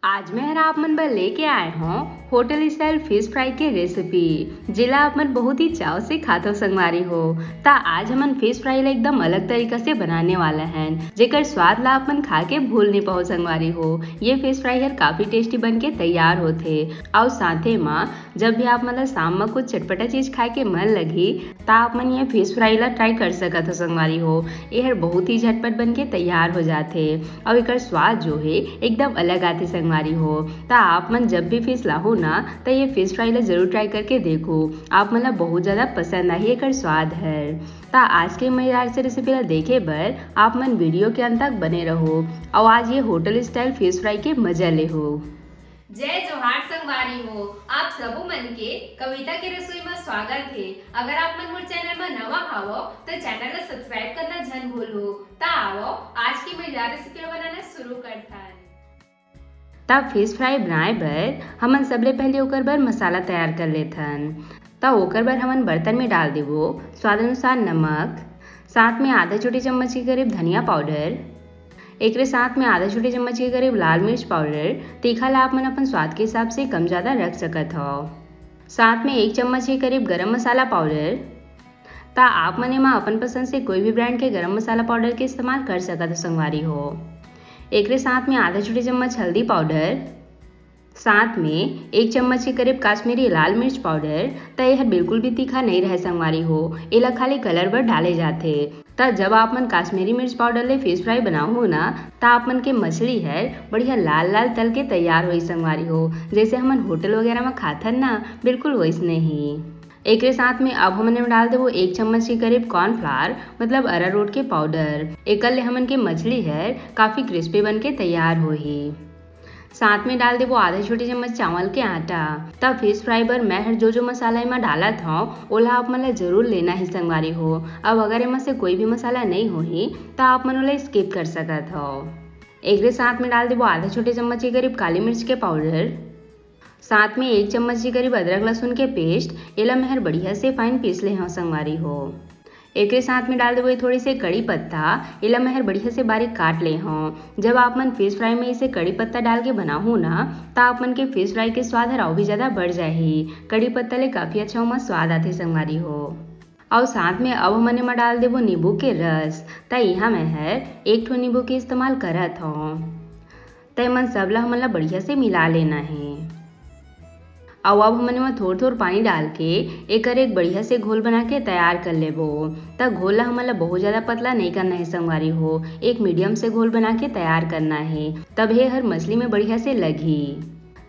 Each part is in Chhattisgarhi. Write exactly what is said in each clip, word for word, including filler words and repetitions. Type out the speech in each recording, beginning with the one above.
आज मैं हर आप मन बर लेके आए हों होटल स्टाइल फिश फ्राई के रेसिपी, जेला आप मन बहुत ही चाव से खाथव संगवारी हो। त आज हमन फिश फ्राई ला एकदम अलग तरीका से बनाने वाला हन, जेकर स्वाद ला आप मन खा के भूल नहीं पाओ संगवारी हो। ये फिश फ्राई हर काफी टेस्टी बन के तैयार होथे। अउ साथे म जब भी आप मन ला शाम म कुछ चटपटा चीज खाए के मन लगही, त आप मन ये फिश फ्राई ला ट्राई कर सकत हो संगवारी हो। ये हर बहुत ही झटपट बन के तैयार हो जाथे। अउ एकर स्वाद जो हे एकदम अलग आथे संगवारी हो। त आप मन जब भी फिश लाहू ना, त ये फिश फ्राई ला जरूर ट्राई करके देखो, आप मन ला बहुत ज्यादा पसंद आही एकर स्वाद हर। त आज के मजेदार से रेसिपी ला देखे बर आप मन वीडियो के अंत तक बने रहो, अउ आज ये होटल स्टाइल फिश फ्राई के मजा लेहो। जय जोहार संगवारी हो, आप सबो मन के कविता के रसोई में स्वागत हे। अगर आप मन मोर चैनल में नवा हावो, तो चैनल ला सब्सक्राइब करना झन भूलहू। त आवो, आज की मजेदार रेसिपी ला बनाना शुरू करथन। त फिश फ्राई बनाए बर हमन सबले पहले ओकर बर मसाला तैयार कर लेथन। त ओकर बर हमन बर्तन में डाल देबो स्वाद अनुसार नमक, साथ में आधा छोटी चम्मच के करीब धनिया पाउडर, एकरे साथ में आधा छोटी चम्मच के करीब लाल मिर्च पाउडर। तीखा ला आप मन अपन स्वाद के हिसाब से कम ज्यादा रख सकत हव। साथ में एक चम्मच के करीब गरम मसाला पाउडर। त आप मन एमा अपन पसंद से कोई भी ब्रांड के गरम मसाला पाउडर के इस्तेमाल कर सकत हो संगवारी हो। एकरे साथ में आधा छोटी चम्मच हल्दी पाउडर, साथ में एक चम्मच के करीब काश्मीरी लाल मिर्च पाउडर। त ये हर बिल्कुल भी तीखा नहीं रहे संगवारी हो, एला खाली कलर बर डाले जाथे। त जब आप मन काश्मीरी मिर्च पाउडर ले फिश फ्राई बनाहू ना, त आप मन के मछली हर बढ़िया लाल लाल तल के तैयार होई संगवारी हो, जैसे हमन होटल वगैरह में खाथन ना, बिल्कुल वैसने ही। एकरे साथ में अब हमन एमा डाल देबो एक चम्मच के करीब कॉर्नफ्लावर, मतलब अरारोट के पाउडर। एकर ले हमन के मछली हर काफी क्रिस्पी बन के तैयार होही। साथ में डाल देबो आधा छोटी चम्मच चावल के आटा। त फिश फ्राई बर मैं हर जो जो मसाला एमा डालत हव, ओला आप मन ला जरूर लेना ही संगवारी हो। अब अगर एमा से कोई भी मसाला नहीं होही, त आप मन ओला स्किप कर सकत हव। एकरे साथ में डाल देबो आधा छोटे चम्मच के करीब काली मिर्च के पाउडर, साथ में एक चम्मच के करीब अदरक लहसुन के पेस्ट। एला मैं हर बढ़िया से फाइन पीस ले हव संगवारी हो। एकरे साथ में डाल देबो ये थोड़ी से कड़ी पत्ता, एला मैं हर बढ़िया से बारीक काट ले हव। जब आप मन फिश फ्राई में इसे कड़ी पत्ता डाल के बनाहू ना, त आप मन के फिश फ्राई के स्वाद हर अउ भी ज्यादा बढ़ जाही। कड़ी पत्ता ले काफी अच्छा ओमा स्वाद आथे संगवारी हो। अउ साथ में अब हमन एमा डाल देबो नींबू के रस। त इहाँ मैं हर एक ठो नींबू के इस्तेमाल करत हव। त एमन सब ला हमन ला बढ़िया से मिला लेना हे। अउ अब हमन एमा थोर-थोर पानी डाल के एकर एक बढ़िया से घोल बना के तैयार कर लेबो। त घोल ला हमन ला बहुत ज्यादा पतला नहीं करना हे संगवारी हो, एक मीडियम से घोल बना के तैयार करना हे, तब हे हर मछली में बढ़िया से लगही।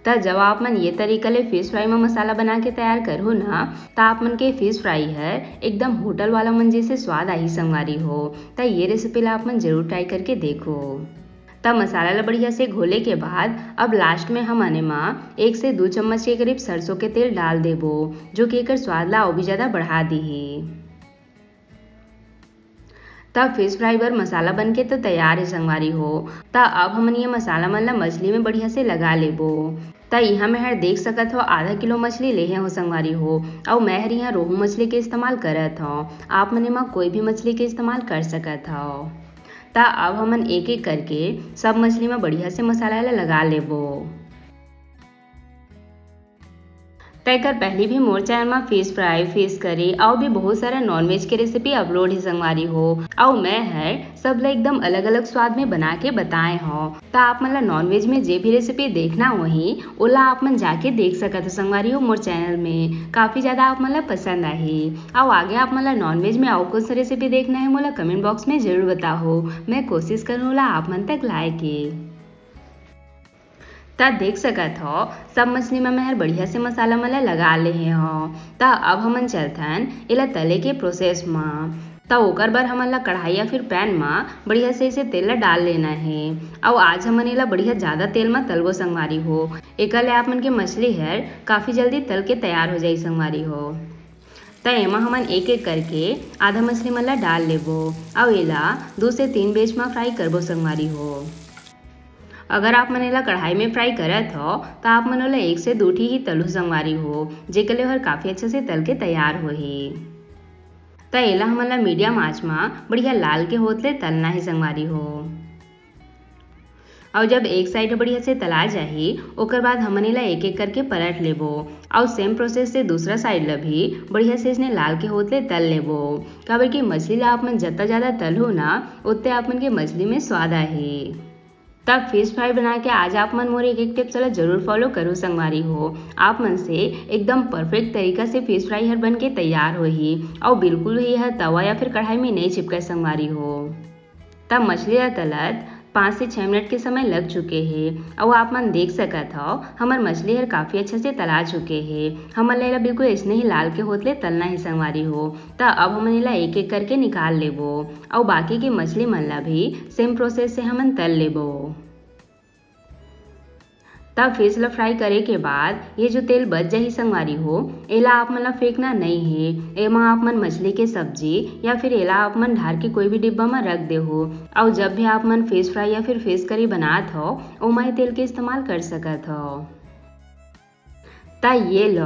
त जब आप मन ये तरीका ले फिश फ्राई में मसाला बना के तैयार करहू ना, त आप मन के फिश फ्राई हर एकदम होटल वाला मन जैसे स्वाद आही संगवारी हो। त ये रेसिपी ला आप मन जरूर ट्राई करके देखो। त मसाला ला बढ़िया से घोले के बाद अब लास्ट में हमन एमा एक से दू चम्मच के करीब सरसों के तेल डाल देबो, जो कि एकर स्वाद ला अउ भी ज्यादा बढ़ा दीही। त फिश फ्राई बर मसाला बन के तो तैयार हे संगवारी हो। त अब हमन ये मसाला मन ला मछली में बढ़िया से लगा लेबो। त इहाँ मैं हर देख सकत हव आधा किलो मछली लेहे हव संगवारी हो, अउ मैं हर इहाँ रोहू मछली के इस्तेमाल करत हव। आप मन एमा कोई भी मछली के इस्तेमाल कर सकत हव। त अब हमन एक-एक करके सब मछली म बढ़िया से मसाला ला लगा लेबो। त एकर पहली भी मोर चैनल म फिश फ्राई, फिश करी अउ भी बहुत सारा नॉनवेज के रेसिपी अपलोड हे संगवारी हो। अउ मैं हर सब ला एकदम अलग-अलग स्वाद में बना के बताए हव। त आप मन ला नॉनवेज में जे भी रेसिपी देखना होही, ओला आप मन जाके देख सकत हो संगवारी हो मोर चैनल में। काफी ज्यादा आप मन ला पसंद आही। अउ आगे आप मन ला नॉनवेज में अउ कौन सा रेसिपी देखना हे, मोला कमेंट बॉक्स में जरूर बताओ। मैं कोशिश करूँ ओला आप मन तक लाए के। त देख सकत हव, सब मछली म मैं हर बढ़िया से मसाला मन ला लगा लेहे हव। त अब हमन चलथन एला तले के प्रोसेस म। त ओकर बर हमन ला कढ़ाई या फिर पैन म बढ़िया से इसे तेल ला डाल लेना हे। अउ आज हमन एला बढ़िया ज्यादा तेल म तलबो संगवारी हो। एकर ले आप मन के मछली हर काफी जल्दी तल के तैयार हो जाही संगवारी हो। त एमा हमन एक-एक करके आधा मछली मन ला डाल लेबो अउ एला दू से तीन बेच म फ्राई करबो संगवारी हो। अगर आप मन एला कढ़ाई में फ्राई करत हव, त आप मन ओला एक से दू ठी ही तलहू संगवारी हो, जेकर ले ओहर काफी अच्छा से तल के तैयार होही। त एला हमन ला मीडियम आंच म बढ़िया लाल के होत ले तलना हे संगवारी हो। अउ जब एक साइड बढ़िया से तला जाही, ओकर बाद हमन एला एक एक करके पलट लेबो। अउ सेम प्रोसेस से दूसरा साइड ला भी बढ़िया से इसने लाल के होत ले तल लेबो। काबर कि मछली ला आप मन जत्ता ज्यादा तलहू ना, ओत्ते आप मन के मछली में स्वाद आही। तब फिश फ्राई बना के आज आप मन मोर एक एक टिप्स ला जरूर फॉलो करू संगवारी हो। आप मन से एकदम परफेक्ट तरीका से फिश फ्राई हर बन के तैयार होही। अउ बिल्कुल भी यह तवा या फिर कढ़ाई में नहीं चिपके संगवारी हो। तब मछली ला तलत पाँच से छः मिनट के समय लग चुके हे। अउ आप मन देख सकत हव, हमर मछली हर काफी अच्छा से तला चुके हे। हमन ला एला बिल्कुल इसने ही लाल के होत ले तलना हे संगवारी हो। त अब हमन एला एक एक करके निकाल लेबो। अउ बाकी के मछली मन ला भी सेम प्रोसेस से हमन तल लेबो। तब फिश ला फ्राई करे के बाद ये जो तेल बच जाही संगवारी हो, एला आप मन ला फेंकना नहीं हे। एमा आप मन मछली के सब्जी या फिर एला आप मन ढार के कोई भी डिब्बा म रख देहू। अउ जब भी आप मन फिश फ्राई या फिर फिश करी बनात हो, ओमा ये तेल के इस्तेमाल कर सकत हो। त ये लो,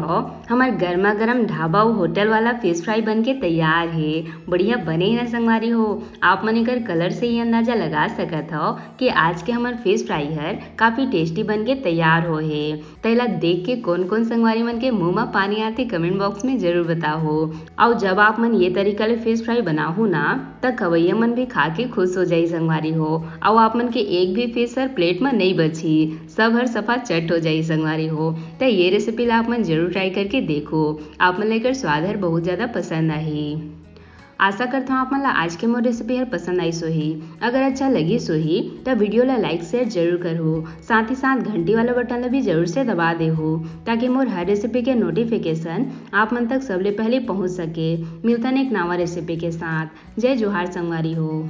हमर गर्मा गर्म ढाबा अउ होटल वाला फिश फ्राई बन के तैयार हे। बढ़िया बने हे ना संगवारी हो? आप मन एकर कलर से ही अंदाजा लगा सकत हो कि आज के हमर फिश फ्राई हर काफी टेस्टी बन के तैयार हो हे। त एला देख के कौन कौन संगवारी मन के मुंह म पानी आथे, कमेंट बॉक्स में जरूर बताओ। अउ जब आप मन ये तरीका ले फिश फ्राई बनाहू ना, त खवैया मन भी खा के खुश हो जाही संगवारी हो। अउ आप मन के एक भी फिश हर प्लेट म नहीं बची, सब हर सफा चट हो जाही संगवारी हो। त ये रेसिपी ला आप मन जरूर ट्राई करके देखो, आप मन ला एकर स्वाद हर बहुत ज्यादा पसंद आही। आशा करत हूँ आप मन ला आज के मोर रेसिपी हर पसंद आइस होही। अगर अच्छा लगिस होही त वीडियो ला लाइक शेयर जरूर करहू, साथ ही साथ घंटी वाला बटन ला भी जरूर से दबा देहू, ताकि मोर हर रेसिपी के नोटिफिकेशन आप मन तक सबले पहले पहुँच सके। मिलतन एक नवा रेसिपी के साथ। जय जोहार संगवारी हो।